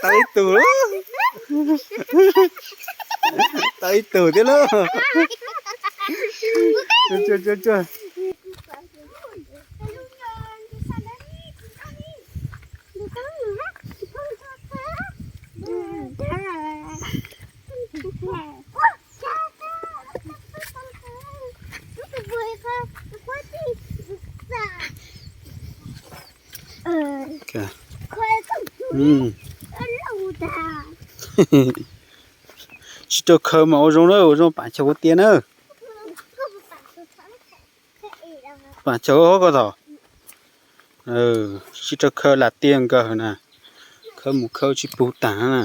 Tau ib tug, tau ib tug thiab lauj. Tsuag, tsuag, tsuag. Sib raug khaws mas ua zoo na, ua zoo pam chaw ua tiag na. Pam chaw ua ko tod. Sib raug khaws lam tiag nkawd na. Khaws mus khaws tsis pub tag na.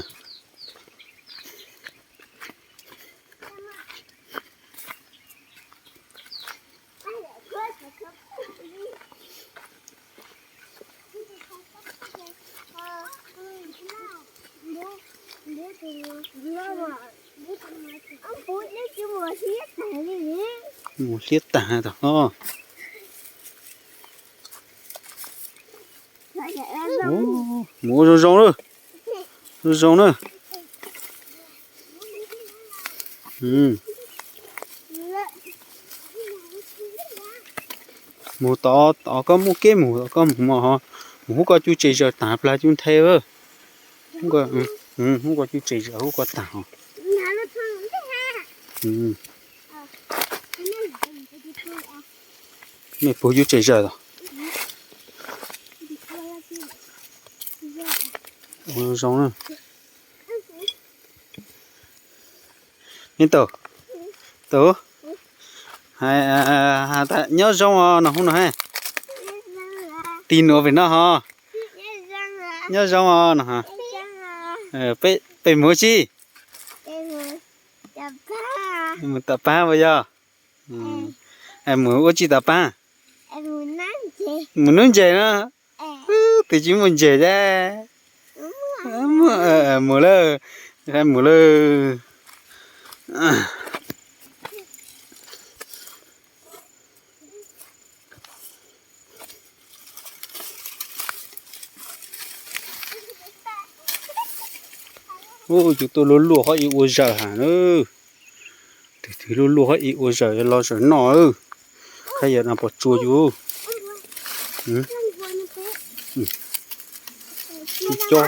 Mus hliab tag tod. Mus ua zoo zoo na. Zoo zoo na. Mus tod, tod koj muaj kev mus, tod koj mus mos, mus hub koj cub tse zaws tag plag cub nthe. Hub koj cub tse zaws hub koj tag os. Mej puag cub tse zaws los. Ua zoo na. Neb tau, tau, nyob zoo os no hub no ha. Tig nuav pem no ho. Nyob zoo os no. Peb mus tsi? Mus tom pab puas yog? Mus ua tsi tom pab? Mus nub ntseg no. Twb tsis muaj ntseg thiab. Mus lawm, mus lawm. Ub, yus tuaj luaj luaj qhov ib ua zaws ha. Twg twg luaj luaj qhov ib ua zaws los zaws noj. Qhov yog no pom tsuas yus. Cob,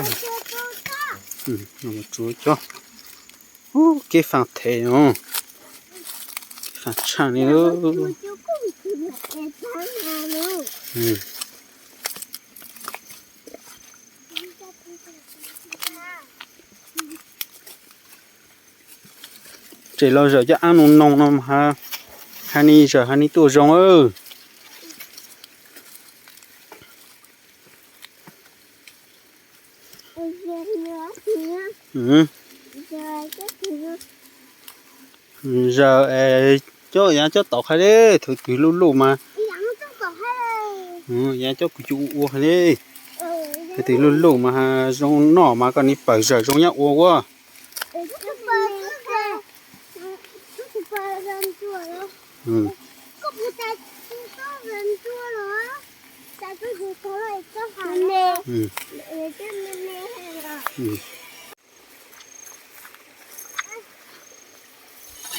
cob. Ub, kev faaj them no, kev faaj tshaaj li. Tseem los zawm cov ab noo noo no mas ha ni zawm ha ni tuaj zoo. Zawm, cob yav cob tod qha li, thaum twg luj luj mas, yav cob kuv cua ua qha li, thaum twg luj luj mas zoo noj mas koj ni pawg zawm zoo nyob ua ua.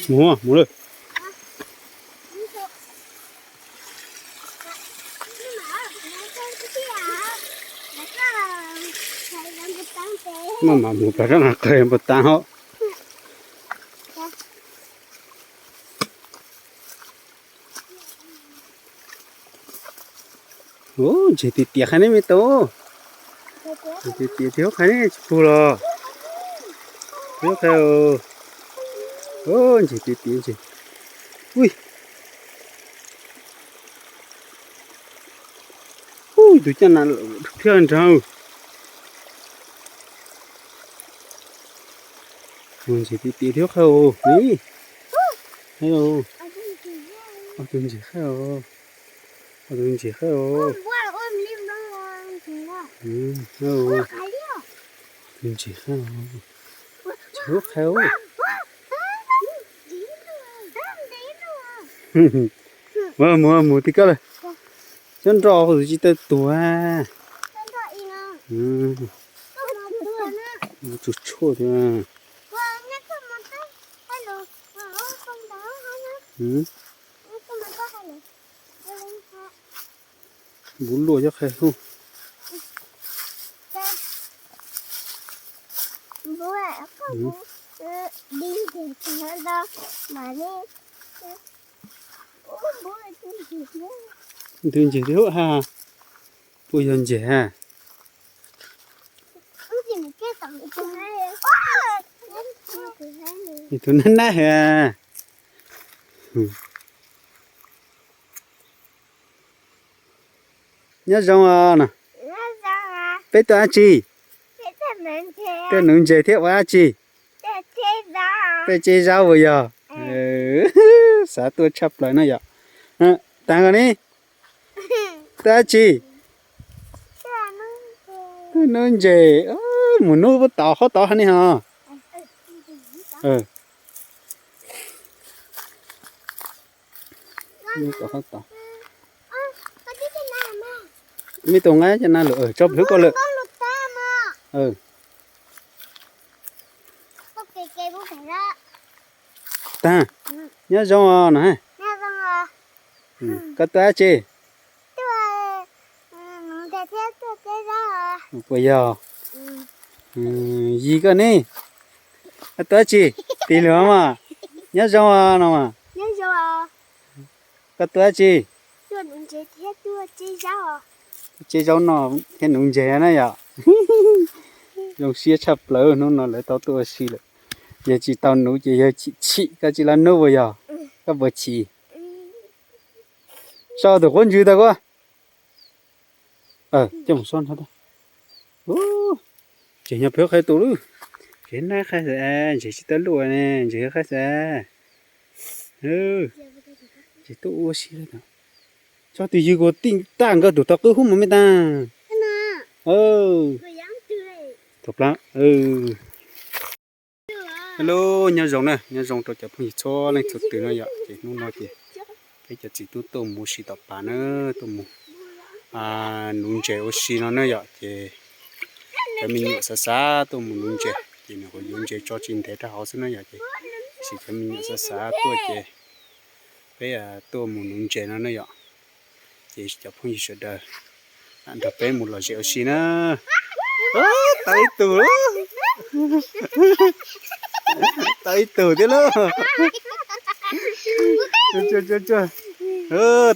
Mus, mus lawm. Maj mam mus plas rab nqaj qawg npua taag hos. Ub, ntseg tiag tiag qha ne me tub. Ntseg tiag tiag, tig hub qha ne tsis pug los. Tig hub qha. Ub, ntseg tiag tiag ntseg. Ub, tus caj nas thiab nrag. Ub, ntseg tiag tiag, tig hub qha os. Hello. Ob tug ntseg qha os. Ob tug ntseg qha os. Tus ntseg qha os. Tig hub qha os. Mus, mus, mus tim koj lawm. Cov nroj tus tsis tau tuag. Tsuj tshuaj thiab. Npub luaj nyob qhia hub. Ntws ncig thiab ha. Puas yog ncig ha? Tus nab nab ha. Nyob zoo os. Peb tuaj dab tsi? Tuaj nuv ntses thiab ua dab tsi? Tuaj tseb zaub puas yog? Xav tuaj tshaj plaws no yom. Taag koj ne, tuaj dab tsi? Tuaj nuv ntses. Mus nub puab tod qhov tod ha ne ho. Mej tau nqa cov nab lawm, tso plhuav koj lawm. Taag, nyob zoo os no. Koj tuaj dab tsi? Puas yog? Yig koj ne, koj tuaj dab tsi? Tig lug mas, nyob zoo os no mas. Koj tuaj dab tsi? Tseb zaub no thiab nuv ntses na yom. Zoo siab tshaj plaws, hnub no lawv tau tuaj ua si lawm. Yog tsis tau nuv ces yog chim chim, koj tsis los nub puas yog? Koj puas chim? Sau tus quab ntsws tag kuv. Coj mus sob nrho. Ces nyob peb qhaib tus lub, ces nab qhaib xwb, ntses tsis tau luaj ne, ntses qhaib xwb. Ces tuaj ua si. Tso tus ywg kuv tij tag nkawd tus tau qwb hub mus me tag. Hello, nyob zoo na, nyob zoo rau cov phooj ywg txhua leej txhua tus no yom. Ces hnub no ces peb cov txiv tub tuaj mus ua si tom pas na, tuaj mus nuv ntses ua si no na yom. Ces cov me nyuam xav xav tuaj mus nuv ntses ces nws kuj yuav ntses tso tsis ntev rau hauv xwb na yom. Ces tab sis cov me nyuam xav xav tuaj ces peb tuaj mus nuv ntses no na yom. Ces cov phooj ywg sawv daws nrog peb mus lom zem ua si na. Tau ib tug, tau ib tug thiab lauj.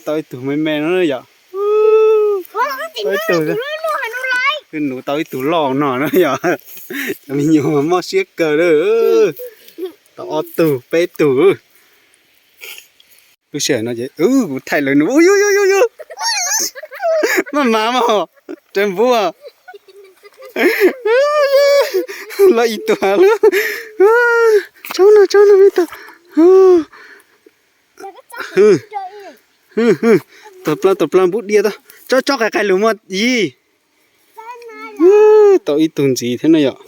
Tau ib tug me me no yom. Tau ib tug, nuv tau ib tug loj no na yom. Cov me nyuam mob siab kawg lawm. Tau ob tug peb tug. Lub sij hawm no ces kuv thaij lawv nuv, maj mam mog, raws npub. Loj ib tug lawm. Tsaub no, tsaub no me tub. Tom plaub tom plaub npub diaj tau. Tso tso qais qais lus muaj yig. Tau ib tug ntxiv thiab no yom.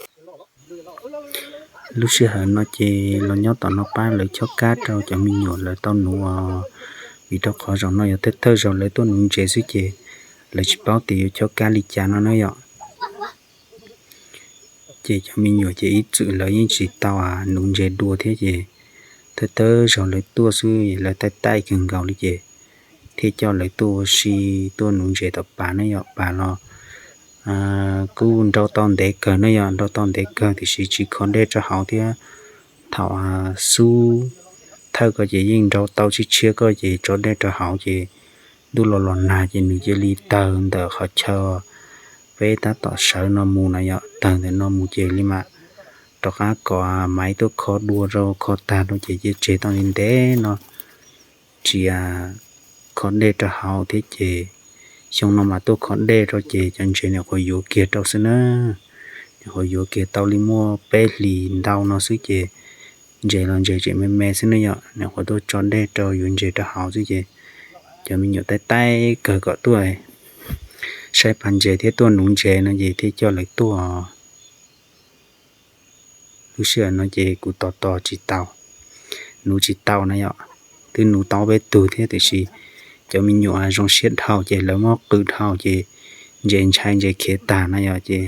Lub sij hawm no ces los nyob tom no pab lawv chob kab rau cov me nyuam lawv tau nuv os. Vim rau qhov zaum no yog thawj thawj zaug lawv tuaj nuv ntses xwb ces lawv tsis paub tias yuav chob kab li cas no na yom. Ces cov me nyuam ces ib txwm lawv yeej tsis tau nuv ntses dua thiab ces thawj thawj zaug lawv tuaj xwb, lawv taij taij kawg nkaus li ces thiaj coj lawv tuaj ua si, tuaj nuv ntses tom pas na yom. Pas los kuj nrau tau ntev kawg na yom, nrau tau ntev kawg tiam sis tsis kho dej rau hauv thiab. Thaum xub thawj ko ces yeej nrau tau tshiab tshiab ko ces tso dej rau hauv ces ntuj los los nag ces nws cia li tawg ntawm qhov chaw peb tab tom sawv no mus na yom. Tawg ntawm no mus ces li mam rov qab kom maiv tuaj kho dua rau, kho tag rau ces cia tseg tau li ntev no tsis kho dej rau hauv thiab ces xyoo no mas tuaj kho dej rau ces cov ntses nyuam qhuav yuav kiag rau xwb na. Nyuam qhuav yuav kiag tau li muaj peb hlis ntau no xwb ces ntses los ntses tseem me me xwb na yom. Nyuam qhuav tuaj tso dej rau yuav ntses rau hauv xwb ces cov me nyuam taij taij kawg kom tuaj saib pas ntses thiab tuaj nuv ntses no ces thiaj coj lawv tuaj. Lub sij hawm no ces kuv tos tos tsis tau, nuv tsis tau na yom. Twb nuv tau peb tug thiab tiam sis cov me nyuam zoo siab dhau ces lawv muab qw dhau ces ntses ntshai ntses khiav tag na yom. Ces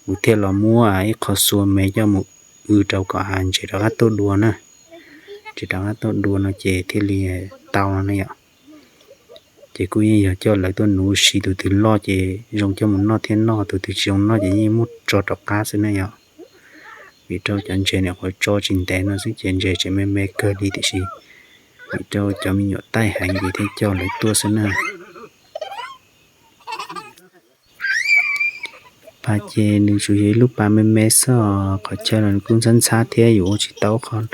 Kuv thiaj los muab ib qho xua me coj mus w rau kom hav ntses rov qab tuaj dua na. Ntses rov qab tuaj dua no ces thiaj li tau no ne yom. Ces kuj yeej yog coj lawv tuaj nuv si, tus twg loj ces zoo coj mus noj thiab noj, tus twg tsis zoo noj ces yeej muab tso rov qab xwb na yom. Vim rau cov ntses nim qhuav tso tsis ntev no xwb ces ntses tseem me me kawg li tiam sis vim rau cov me nyuam taij heev ces thiaj coj lawv tuaj xwb na. Pas ces nws tsuas yog ib lub pas me me xwb os, qhov chaw los nws kuj ntxhab ntxhab thiab, yuav ua tsis tau qhov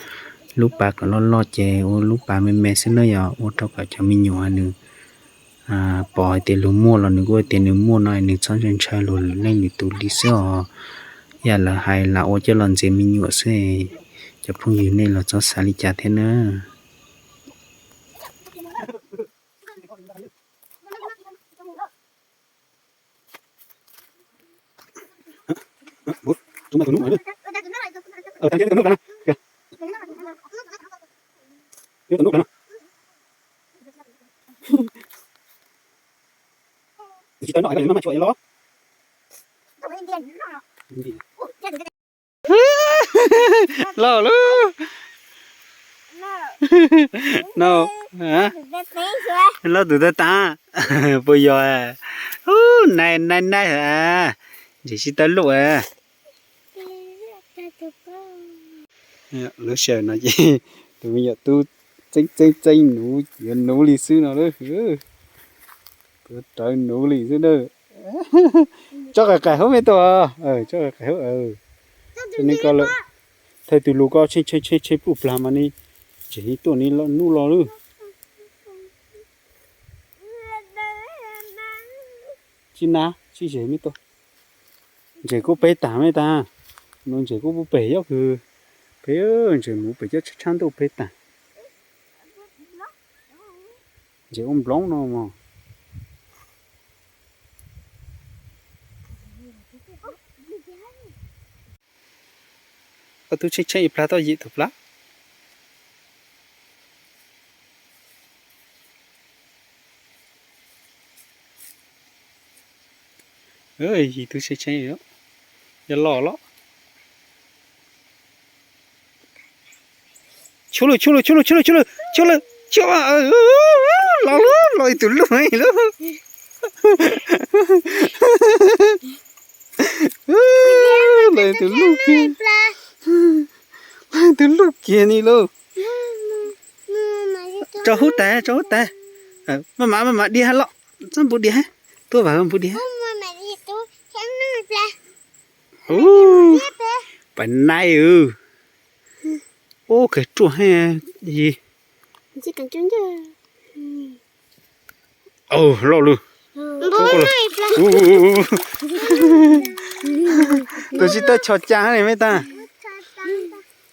lub pas kom loj loj ces ua lub pas me me xwb na yom, ua rau kom cov me nyuam nws pom hais tias luag muaj los nws kuj hais tias nws muaj no, nws txhob ntshai ntshai luag, lwm leej lwm tus li xwb os. Yam lawv hais lam ua coj los ntxias me nyuam xwb, cov phooj ywg nej los txhob xav li cas thiab na. Los lub. No, loj tus tag tas. Puas yog? Nai nai nai, ntses tsis tau luj. Lub sij hawm no ces tus me nyuam tub txeeb txeeb txeeb nuv, yuav nuv li xwb no lawm. Tuav rawv nuv li xwb na. Tso qais qais hauv me tub, tso qais qais hauv. Thaij tus lus ko tshee tshee tshee pluj plag mas ni, ntses ni tuaj ni nuj los lawm. Tsis na, tsis ze me tub. Ntses kuj peb tag me tub. No ntses kuj pub pem yob kws peb, ntses mus pem cov tshab tshab ntuj peb tag. Ntses ua nploov no mog. Ob tug tshee tshee ib plag toj yim tus plag. Yim tus tshee tshee, yog los los. Tshua lawm, tshua lawm, tshua lawm, tshua lawm, tshua lawm, tshua lawm, tshua lawm. Los lub, los ib tug luj lub. Los ib tug luj kiag. Los ib tug luj kiag ni lauj. Tso hub tas, tso hub tas. Maj mam, maj mam diag los. Txhob npus diag. Tuaj vam npus diag. Pais naib. Ub, kawg ruaj heev yig. Loj lug. Tus tsis tau chos cas li me tag.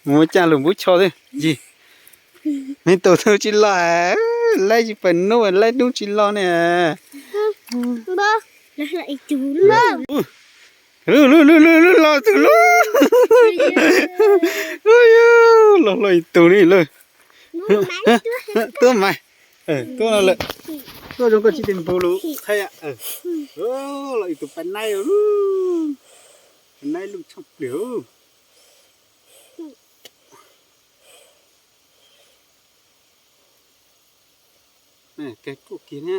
Mus cas lug npub chos thiab yig. Me tus tus tsis los, laib tsis pais nub, laib nub tsis los ne. Los tus lub. Los los ib tug li lawm. Tuaj mas. Tuaj no lawm. Tuaj zoo koj tsis tau npus lus qhia. Los ib tug pais naib. Pais naib luj tshaaj pliag. Kawg ruaj kiag na.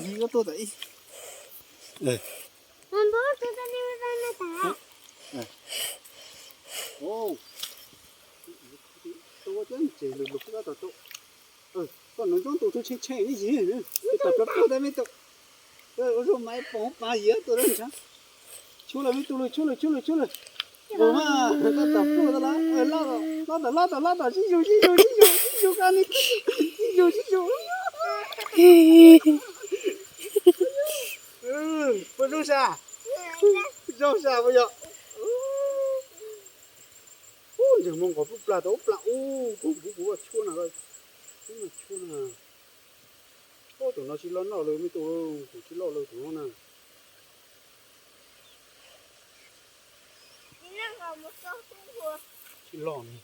Yig tuaj tom ib. Tua cov ntses lug lug koj tom tau. Koj nuv ntsoov tus tshee tshee ne yig, tom plawv plawg tau me tub. Ua zaug mas pom pas yig tua dab ntsha. Tshua lawm me tub lawm, tshua lawm, tshua lawm, tshua lawm. Ua mas koj tom plawg tau lawm, loj tom, loj tom, loj tom, sib zug, sib zug, sib zug, sib zug, koj ne, sib zug, sib zug. Puas zoo sa? Zoo sa puas yog? Ub, ntses muaj nqos pub plag tau ub plag ub, kuv kuv kuv tshua na, tshua na. Ub, tus no tsis loj noj lawm me tub, tus tsis loj lawm tus no na. Loj ni,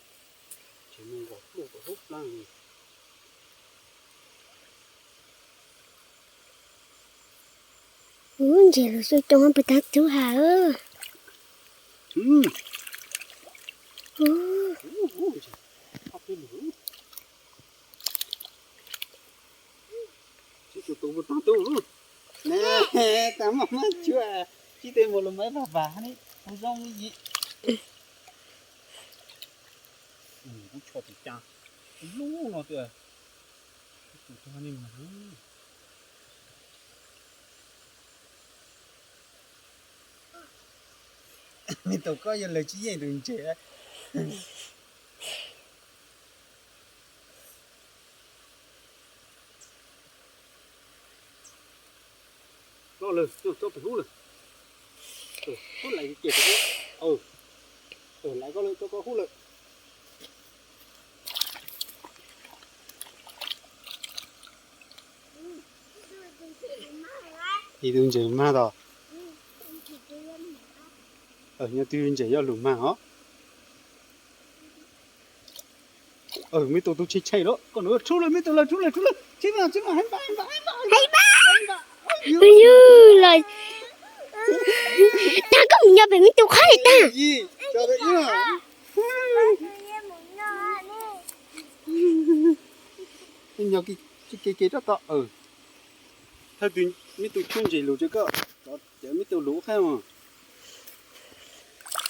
ces mus nkaus pluj rau hauv plab li. Ub, ntses lus xyoo coob puas tag tub has. Sib tus tus mus tag tus lub. Ne, tag maj maj cuag, sib tej mus los maib vag vag ne, mus zoo li yim. Ub, tshuaj tus cas, lub no tias, tus tug ne mas. Me tau koj yog lawv tsis yeej tus ntses. Loj lawm, coj pem hub lawm. Hub laiv ces, laiv koj lawm, coj koj hub lawm. Ib tug ntses mag tod. Nyob twg ntses yog lus mag os. Me tau tub tshee tshee lawm, koj nov tshub lawm, me tau lawm, tshub lawm, tshub lawm, tsheb mas, tsheb mas, heev npam, heev npam, heev npam, heev npam. Yus los tag, koj mus nyob pem me tau qhov li tag. Nyob ke ke rab tom, thawj tug me tug tshuab ntses lus tso koj, cov me tug lus qhaib mas.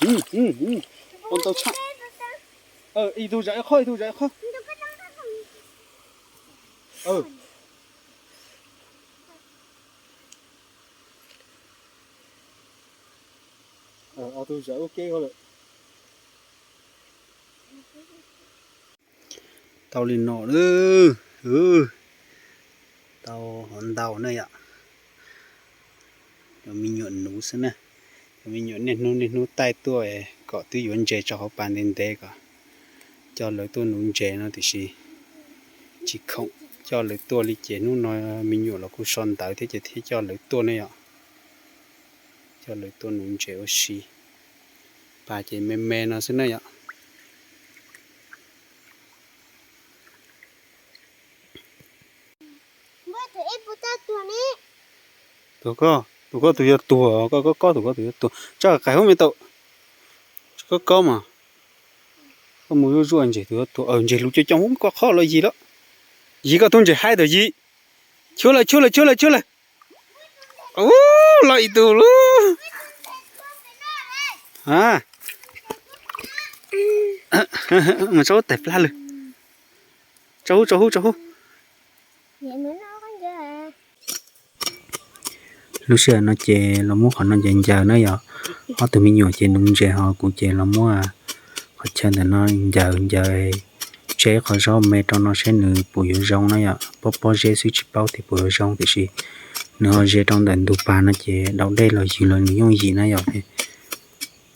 Ua ntau tshaj. Ib tug zam ib qho, ib tug zam ib qho. Ob tug zam ua ke lawm. Tau li no lawm. Tau hov ntau na yom. Cov me nyuam nuv xwb na. Cov me nyuam niaj hnub niaj hnub taij tuaj kom twb yuav ntses tso hauv pas ntev ntev kom coj lawv tuaj nuv ntses no tiam sis tsis khoom coj lawv tuaj li ces hnub no me nyuam los kuj so ntawv thiab ces thiaj coj lawv tuaj ne yom. Coj lawv tuaj nuv ntses ua si. Pas ces me me no xwb na yom. Tus koj, tus koj tus yuav tuag, koj koj koj tus koj tus yuav tuag. Tso qais hub me tau. Tso koj koj mas. Koj mus zuaj zuaj ntses tus yuav tuag, ntses lus coob coob hub koj qhov los yig lawm. Yig koj tub ntses haib tau yig. Chua lawm, chua lawm, chua lawm, chua lawm. Ub, los ib tug lub. Mus tso tais plab lawm. Tso hub, tso hub, tso hub. Lub sij hawm no ces los muab qhov no ncaws ncaws na yom. Ob tug me nyuam ces nuv ntses ho kuv ces los muab qhov chaw ntawm no ncaws ncaws, tseb qhov zaub me rau no saib nws puas yuav zoo na yom. Pob pob zeb xwb tsis paub tias puas yuav zoo tiam sis nws ho ze rau ntawm ntug pas no ces daus dej los ywg los nws yooj yim na yom.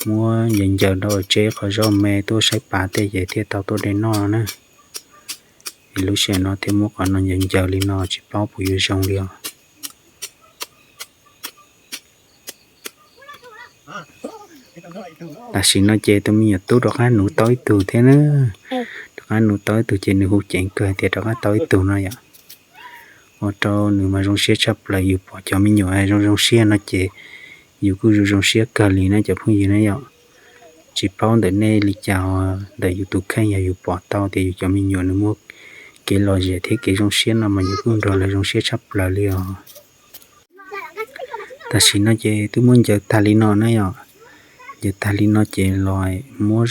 Muab ncaws ncaws rau tseb qhov zaub me tuaj saib pas tej ces thiaj tau tuaj de noj na. Es lub sij hawm no thiaj muab qhov no ncaws ncaws li no tsis paub puas yuav zoo li os. Tam sim no ces tus me nyuam tub rov qab nuv tau ib tug thiab na. Rov qab nuv tau ib tug ces nws hu ceev kawg hais tias rov qab tau ib tug no yom. Ua rau nws mas zoo siab tshaj plaws, yus pom cov me nyuam zoo zoo siab no ces yus kuj zoo zoo siab kawg li na cov phooj ywg na yom. Tsis paub ntawm nej li cas, ntawm yus tus kheej yog yus pom tau tias yus cov me nyuam nws muaj kev lom zem thiab kev zoo siab no mas yus kuj nrog lawv zoo siab tshaj plaws li os. Tam sim no ces twb muab ncaws tag li no na yom. Ncaws tag li no ces los muab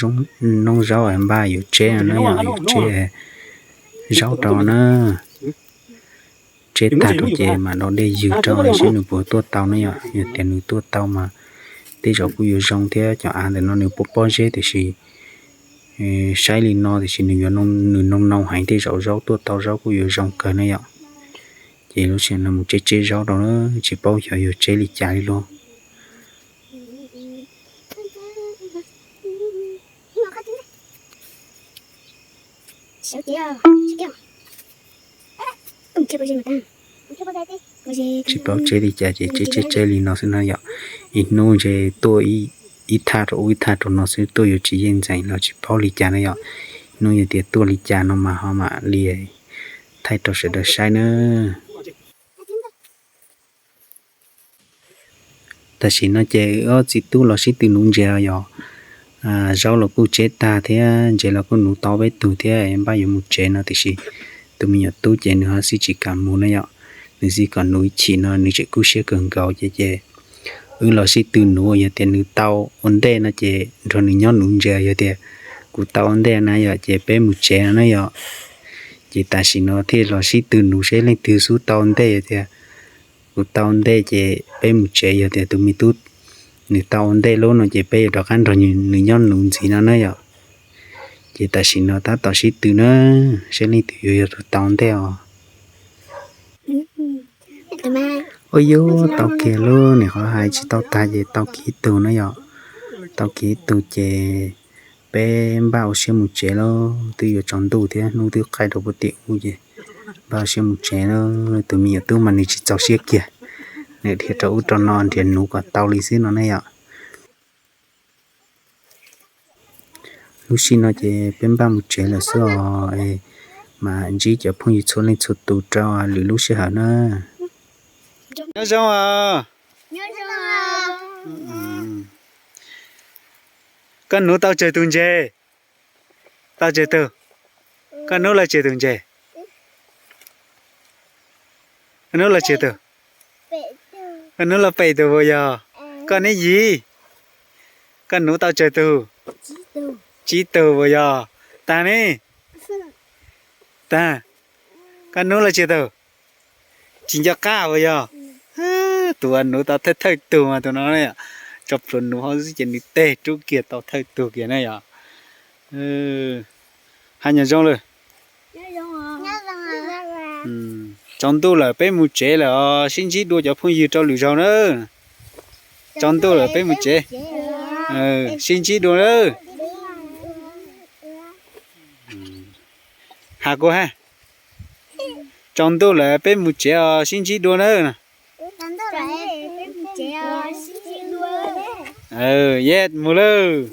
noob zaub npaj yuav tseb no na yom, yuav tseb zaub rau na. Tseb tag rau ces mam daus dej ywg rau saib nws puas tuaj tau na yom. Yog tias nws tuaj tau mas tej zaum kuj yuav zoo thiab. Cov av ntawm no nws pob pob zeb tiam sis saib li no tiam sis nws yuav nws noo noo heev, tej zaum zaub tuaj tau zaub kuj yuav zoo kawg na yom. Ces lub sij hawm no mus tseb tseb zaub rau na, tsis paub xyov yuav tseb li cas li lauj. Tsis paub tseb li cas ces tseb tseb tseb li no xwb na yom. Ib hnub ntshe tuaj ib ib thaj rau ub ib thaj rau no xwb, tuaj yuav tsis yeej ntxeev los tsis paub li cas na yom. Hnub yog tias tuaj li cas no mas ho mam li thaij rau sawv daws saib na. Tam sim no ces wb ob txiv tub los sib tw nuv ntses yom. Zaub los kuj tseb tag thiab ntses los kuj nuv tau peb tug thiab, npaj yuav mus tsev no tiam sis tus me nyuam tub ces nws ho xij tsis kam mus na yom. Nws xij kom nuv ib chim no nws tseem kub siab kawg nkaus ces, ces wb los sib tw nuv, yog tias nws tau ua ntej no ces nrog nws nyob nuv ntses, yog tias kuv tau ua ntej na yom ces peb mus tsev no na yom. Ces tam sim no thiaj los sib tw nuv seb leej twg xub tau ua ntej, yog tias kuv tau ua ntej ces peb mus tsev, yog tias tus me tub nws tau ua ntej lub no ces peb yuav rov qab nrog nws nyob nuv ntxiv no na yom. Ces tam sim no tab tom sib tw na, seb leej twg yuav yog tus tau ua ntej os. Ua yus tau kiag lub, nim qhov hais tsis tau tag ces tau kiag ib tug na yom. Tau kiag ib tug ces peb npaj ua siab mus tsev lauj, twb yuav tsaus ntuj thiab hnub twb qaij rau puag tim ub ces npaj ua siab mus tsev lauj. Tus me nyuam tub mas nws tsis txaus siab kiag, nws dhia rau ub rau no nrhiav nuv kom tau li xwb no ne yom. Lub sij no ces peb npaj mus tsev lawm xwb os, es mam ntsib cov phooj ywg txhua leej txhua tus rau lwm lub sij hawm na. Nyob zoo os. Koj nuv tau tsawg tug ntses? Tau tsawg tug? Koj nuv lawv tsawg tug ntses? Koj nuv lawv tsawg tug? Koj nuv lawv peb tug puas yog? Koj neb yim, koj nuv tau tsawg tug? Tsib tug puas yog? Tag ne? Tag. Koj nuv lawv tsawg tug? Tsis nco qab puas yog? Tus uas nuv tau thawj thawj tug mas tus no, tso plhuav nuv hauv xwb ces nws teg rub kiag tau thawj tug kiag na yom. Hais nyob zoo lawm. Tsaus ntuj lawm peb mus tsev lawm os, sib ntsib dua cov phooj ywg rau lwm zaug na. Tsaus ntuj lawm peb mus tsev, sib ntsib dua na. Has kuv ha. Tsaus ntuj lawm peb mus tsev os, sib ntsib dua na. Yes, mus lawm.